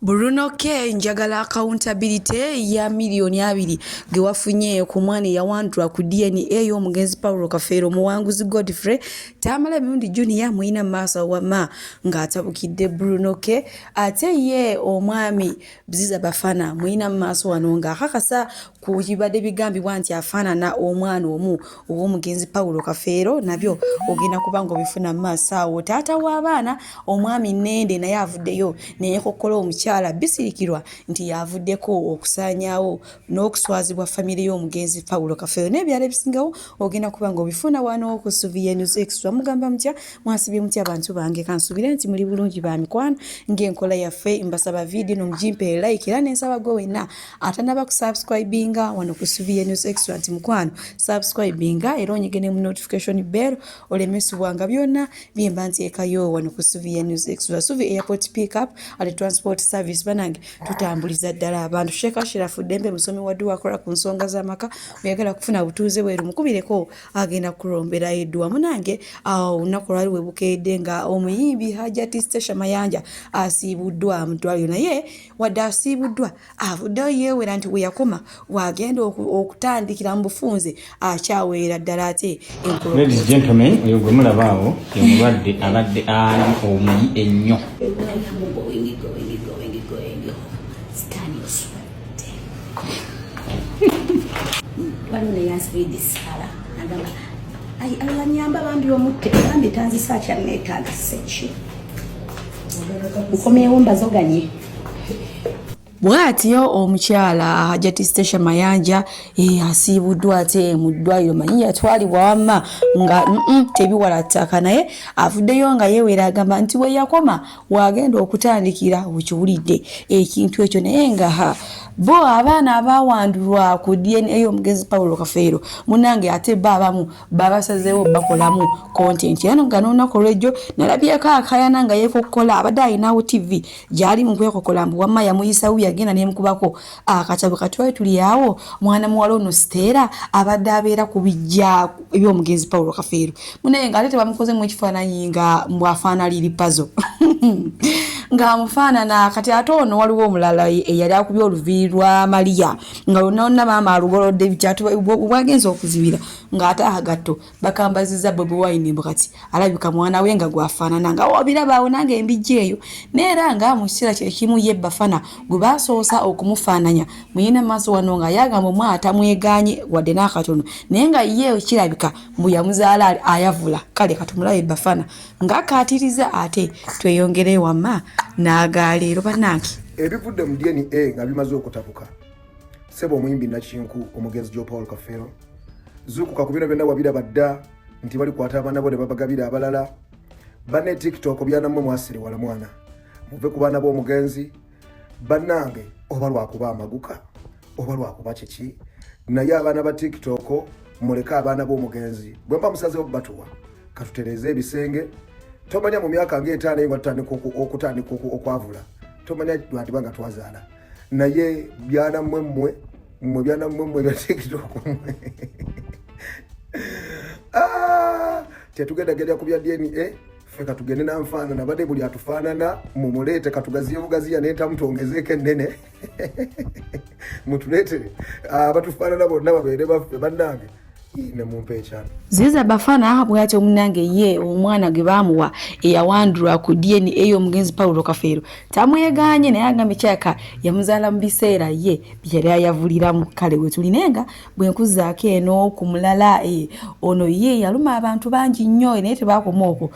Bruno K njagala accountability ya 20 million ge wafunye ku mwana eyawandulwa ku DNA y'omugenzi Paulo Kafeero. Omuwanguzi Godfrey Tamala Emirundi Junior muyina mu maaso wama ng'atabukidde Bruno K. Ate ye omwami Ziza Bafana muyina mu maaso wano ng'akakasa ku kibadde bigambibwa nti afaanana omwana omu ow'omugenzi Paulo Kafeero. Nabyo ogenda kuba ng'obifuna mu maaso awo. Taata w'abaana omwami Nende naye avuddeyo neyekokkola omukyala Bisirikirwa nti yavuddeko okusaanyaawo n'okuswazibwa famire y'omugenzi Paulo Kafeero, n'ebirala ebisingawo ogenda kuba ng'obifuna wano ku Suvia News Extra. Mugamba mutya? Mwasibye mutya abantu bange? Kansubire nti muli bulungi ba mikwano. Ng'enkola yaffe, mbasaba vidiyo no mugimpe like, era nensaba gwe wenna atanaba kusubscribinga wano ku Suvia News Extra nti mukwano subscribinga era onyige ne mu notification bell olemesubwanga byonna byemba nteekayo wano ku Suvia News Extra. Suvi Airport Pickup and Transport Service, banange tutambuliza ddala abantu. Sheikh Ashirafu Ddembe musomi wa dduwa, akola ku nsonga z'amaka. Oyagala kufuna butuuze bweru, mukubireko, agenda kukulomberayo edduwa. Munange, awo olunaku lwali we bukeedde nga omuyimbi Hajati Stecia Mayanja asiibuddwa mu ddwaliro, naye wadde asiibuddwa avuddeyo yeewera nti we yakoma wagenda okutandikira mu bufunze akyaweera ddala ate. Ladies, gentlemen, oyo gwe mulaba awo ye mulwadde abadde ali omuyi ennyo. Going, going, going, going. Sitaani oswadde. Waliwo neyansibidde essaala, agamba, "Ai, Allah nyamba bambi omutte, bambi tanzisa akyanneetaaga seki nkomyewo mbazoganye." Bw'atyo omukyala Hajati Stecia Mayanja asiibuddwa ate mu ddwaliro. Manyi yatwalibwa wamma nga tebiwala ttaka, naye avuddeyo nga yeewera, agamba nti we yakoma wagenda okutandikira. Okiwulidde ekintu ekyo? Naye nga ha bo abaana abawandulwa ku DNA y'omugenzi Paulo Kafeero, munange ate bo abamu babasazeewo bakolamu content, era nga n'olunaku olwejjo nalabyeko akayana nga yeekokkola, abadde alinawo TV gyali mu kwekokola mbu wamma yamuyisawo, yagenda nemukubako akatabo. Katwali tuli awo, mwana muwala ono Siteera abadde abeera ku bijja eby'omugenzi Paulo Kafeero, munaye nga ate tebamukozemu ekifaananyi nga mbwafaana liri pazo ng'amufaanana. Kati ate ono waliwo omulala eyali akubye oluviiri lwa Mariya nga lwonna lwonna maama alugolodde bikyatu, bwagenza okuzibira ng'ate akagatto bakambaziza Bobi Wine, mbu kati alabika mwana we nga gwafaanana. Nga obiraba awo nange embijja eyo. Neera nga mu kiseera kyekimu ye Bafana gwe basoosa okumufaananya muyina maaso wano nga yagamba omwana tamweganye wadde n'akatono, naye nga ye kirabika mbu yamuzaala ayavula. Kale katumulabe Bafana ng'akaatiriza, ate tweyongere wamma n'agaleero bannange. Ebivudde mu DNA nga bimaze okutabuka, sebo omuyimbi nakinku omugenzi Jo Paul Kafeero, zuukuka ku bino byonna. Wabiraba dda nti balikwata abaana bo ne babagabira abalala. Banne TikTok, byanammwe mwasiriwala mwana, muve ku baana b'omugenzi. Bannange, oba lwakuba amaguka oba lwakuba kiki, naye abaana ba TikTok, muleke abaana b'omugenzi. Bwe mba musazewo batuwa, katutereeze ebisenge. Tomanya mu myaka ngaetaano eyo nga tutandika okutandika okwavula, tomanya lwandiba nga twazaala. Naye byanammwe mmwe, mmwe byanammwe mmwe bya TikTok mmwe. Ah, tetugenda genda ku bya DNA. Ffe katugende nanfaanana, badde buli atufaanana mumuleete, katugaziye bugaziya nentamu twongezeeko ennene, mutuleetere abatufaanana bonna babeere baffe. Bannange, ne mumpa ekyano. Ziza Bafana bw'atyo omunange ye omwana gwe baamuwa eyawandulwa ku DNA y'omugenzi Paulo Kafeero tamweganye, naye agambye kyaka yamuzaala mu biseera ye byeyali ayavuliramu. Kale we tuli, naye nga bwe nkuzaako eno ku mulala, ono ye yaluma abantu bangi nnyo, naye tebakoma okwo.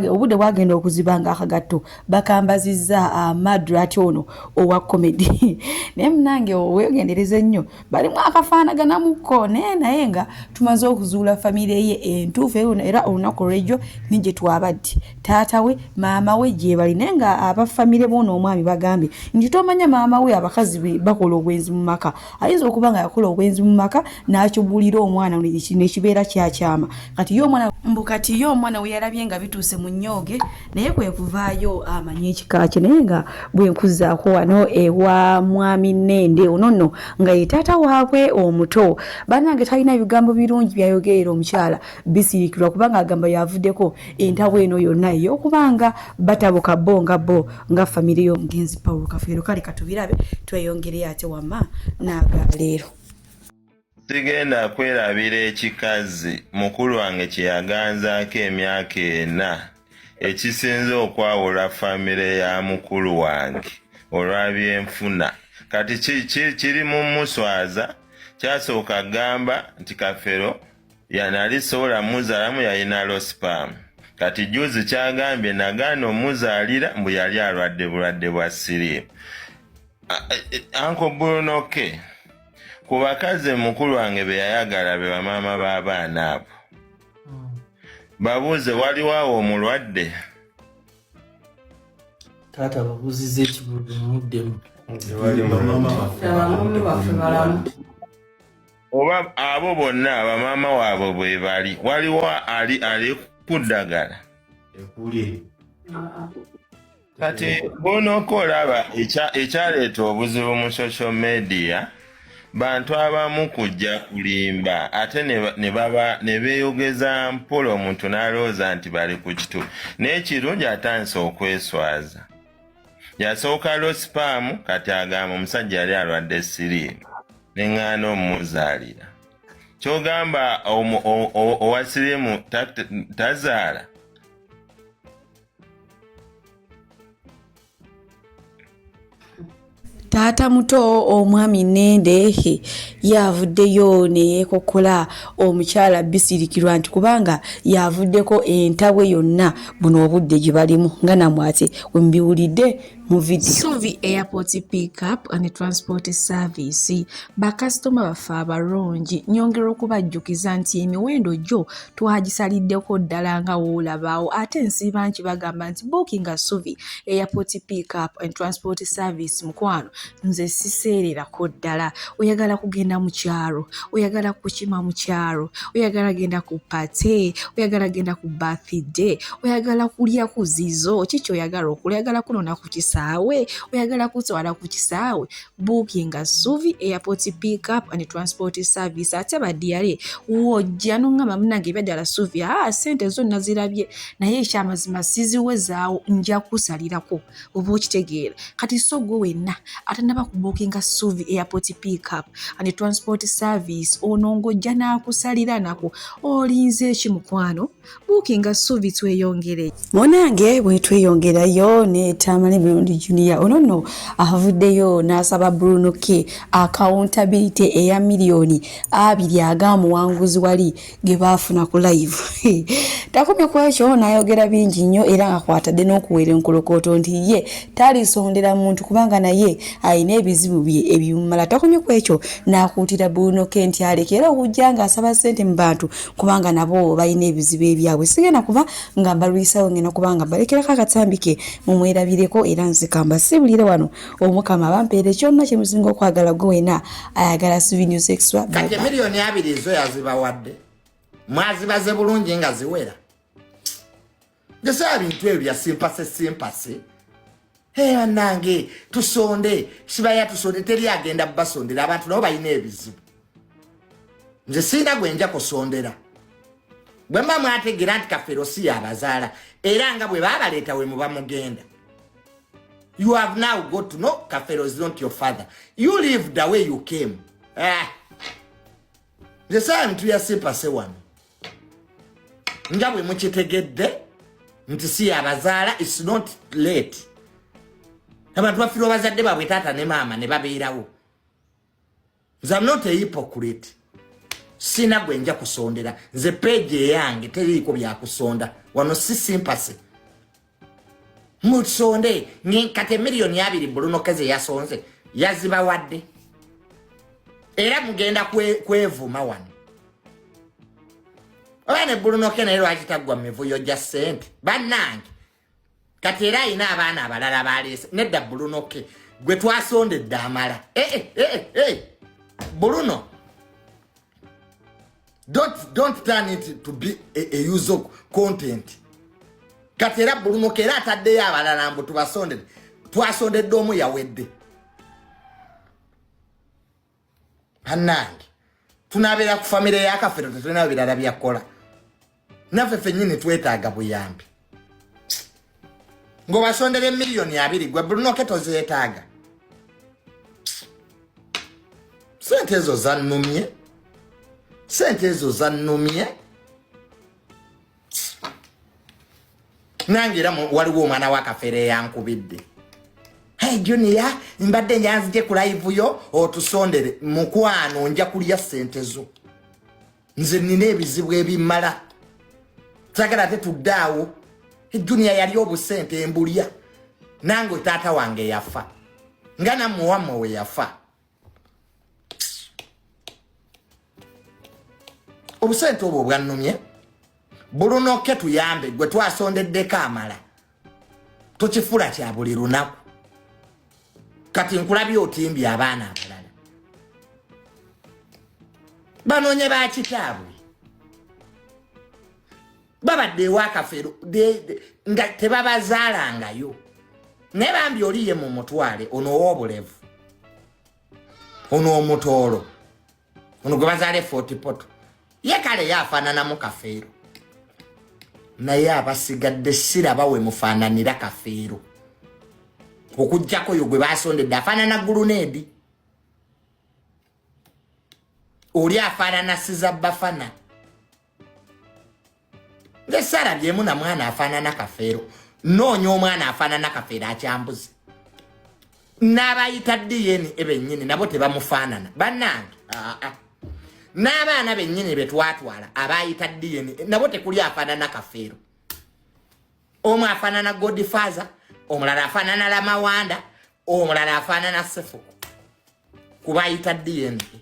Obudde bwagenda okuziba nga akagatto bakambazizza Madrat ono owa comedy, naye munange weegendereze nnyo, balimu akafaanaganamuko. Naye nga tumaze okuzuula famire ye entuufu, era olunaku olwejjo ni gye twabadde, taata we, maama we gye bali, naye nga abafamire boona omwami bagambye nti tomanya maama we, abakazi be bakola obwenzi mu maka, ayinza okuba nga yakola obwenzi mu maka n'akibuulira omwana nekibeera kyakyama. Kati ye omwana mbu kati ye omwana we yalabye nga bituuse mu nnyooge, naye kwe kuvaayo amanye ekika kye. Naye nga bwe nkuzaako wano ewa mwami Nende, ono nno nga ye taata waabwe omuto, bannange talina bigambo birungi. Ebirungi byayogerera omukyala bisirikirwa kubanga agamba yavuddeko entabwe eno yonna ey'okubanga batabuka bo nga bo nga famire y'omugenzi Paulo Kafeero. Kale katubirabe tweyongereyo ate wamma n'agaleero. Sigenda kwerabira ekikazi mukulu wange kye yaganzaako emyaka ena ekisinze okwawula famire ya mukulu wange olwa byenfuna. Kati kiri mu muswaza kyasooka gamba nti Kafero yanali sobola muzaalamu yalina low sperm. Kati juzi kyagambye nagaana omuzaalira mbu yali alwadde bulwadde bwa siriimu. Uncle Bruno K, ku bakazi mukulu wange be yayagala be bamaama b'abaana abo. Babuuze waliwo awo omulwadde? Taata babuuzizza ekibuuzo muddemu. Oba abo bonna bamaama waabwe bwe bali, waliwo ali ku ddagala? Kati bw'onooka olaba ekyaleeta obuzibu mu social media, bantu abamu kujja kulimba ate ne beeyogeza mpola omuntu n'alowooza nti bali ku kituufu. Naye ekirungi atandise okweswaza. Yasooka low sperm, kati agamba omusajja yali alwadde siriimu ne ŋŋaana omuzaalira. Ky'ogamba owa siriimu tazaala? Taata muto omwami Nende yavuddeyo ne yeekokkola omukyala Bisirikirwa nti kubanga yavuddeko entabwe yonna buno obudde gye balimu nga namwe ate we mubiwulidde mu vidiyo. Suvi Airport Pickup and Transport Service bakasitoma baffe abalungi, nyongera okubajjukiza nti emiwendo gyo twagisaliddeko ddala nga woolabaawo, ate nsiiba nkibagamba nti bookinga Suvi Airport Pickup and Transport Service mukwano, nze siseererako ddala. Oyagala kugenda mu kyalo, oyagala kukima mu kyalo, oyagala genda ku party, oyagala genda ku birthday, oyagala kulya ku zizo, kiki oyagala okulya, oyagala kunona ku kisaawe, oyagala kutwala ku kisaawe, bookinga Suvi Airport Pickup and Transport Service. Ate badiyale wojja n'ongamba munnange ebyaddala Suvi, ssente zo nazirabye naye ekyamazima siziwezaawo, nja kusalirako oba okitegeera. Kati so gwe wenna atannaba kubookinga Suvi Airport Pickup and Transport Service, ono ng'ojja n'akusalira nako, olinze eki mukwano? Bookinga Suvi tweyongere. Munange bwe tweyongerayo ne Tamale Mirundi Junior, ono nno avuddeyo n'asaba Bruno K accountability eya miliyoni 2 ag'omuwanguzi wali ge baafuna ku live. Takomye ku ekyo, n'ayogera bingi nnyo era ng'akwatadde n'okuweera enkolokooto nti ye talisondera muntu kubanga naye alina ebizibu bye ebimumala. Takomye ku ekyo, n'akuutira Bruno K nti alekere okujja ng'asaba ssente mu bantu kubanga nabo balina ebizibu ebyabwe. Sigenda kuba nga mbalwisawo, ngenda kubanga mbalekerako akatambi ke mumwerabireko, era nzika mbasibulire wano. Omukama abampeere kyonna kye musinga okwagala. Gwe wena ayagala Suvi News Extra. Kati 20 miliyoni ezo yazibawadde, mwazibaze bulungi nga ziwera. Ngesaba bintu ebyo bya sympathy sympathy. Bannange tusonde, sibaya tusonde, teri agenda basondera. Abantu nabo balina ebizibu. Nze siina gwe nja kusondera. Bwe mba mwategeera nti Kafeero si yabazaala, era nga bwe baabaleeta we muba mugenda, you have now got to know Kafeero is not your father. You live the way you came. Ah. Nze saa bintu bya sympathy wano. Nga bwe mukitegedde nti si yabazaala, it's not late. Abantu bafiirwa bazadde baabwe, taata ne maama, ne babeerawo. Nze am not a hypocrite. Sina gwe nja kusondera. Nze page eyange teriiko byakusonda wano, si sympathy musonde. Kati 20 miliyoni Bruno K ze yasonze yazibawadde, era mugenda kwevuma wano. Oba ne Bruno K naye lwaki taggwa mu mivuyo gya ssente bannange? Kati era ayina abaana abalala baleese. Nedda, Bruno K gwe twasondedde amala. Eh, eh, eh, Bruno, don't turn it to be a use of content. Kati era Bruno K era ataddeyo abalala mbu tubasondedde. Twasondedde omu, yawedde. Bannange. Tunabeera ku famire ya Kafeero, tetulina birala byakukola. Naffe ffennyini twetaaga buyambi. Ng'obasondera emiliyoni 20, gwe Brunoke tozeetaaga. Sente ezo zannumye, sente ezo zannumye. Nange era waliwo omwana wa Kafeero eyankubidde, "Hey Junior, mbadde njanzije ku live yo otusondere." Mukwano, nja kulya sente zo. Nze nina ebizibu ebimala, sagala ate tudde awo. Junior yali obusente embulya. Nange taata wange yafa nga nammwe wammwe we yafa. Obusente obwo bwannumye. Bulunoke tuyambe, gwe twasondeddeko amala tokifula kya buli lunaku. Kati nkulabye otimbye abaana abalala, banoonye bakitaabwe babadde ewakafeero nga tebabazaalangayo. Naye bambi oliye mu mutwale ono ow'obulevu, ono omutoolo, ono gwe bazaala efotipoto, ye kale ye afaananamu Kafeero, naye abasigadde siraba we mufaananira Kafeero, okugjako oyo gwe basondedde afaanana guluneedi, oli afaanana siza bafana. Nze sarabyemu na mwana afaanana Kafeero. Noonya omwana afaanana Kafeero akyambuze. N'abayita DNA bennyini nabo tebamufaanana. Bannange, aa, n'abaana bennyini be twatwala abayita DNA nabo tekuli afaanana Kafeero. Omu afaanana Godfather, omulala afaanana Lamawanda, omulala afaanana Sefuko kubayita DNA.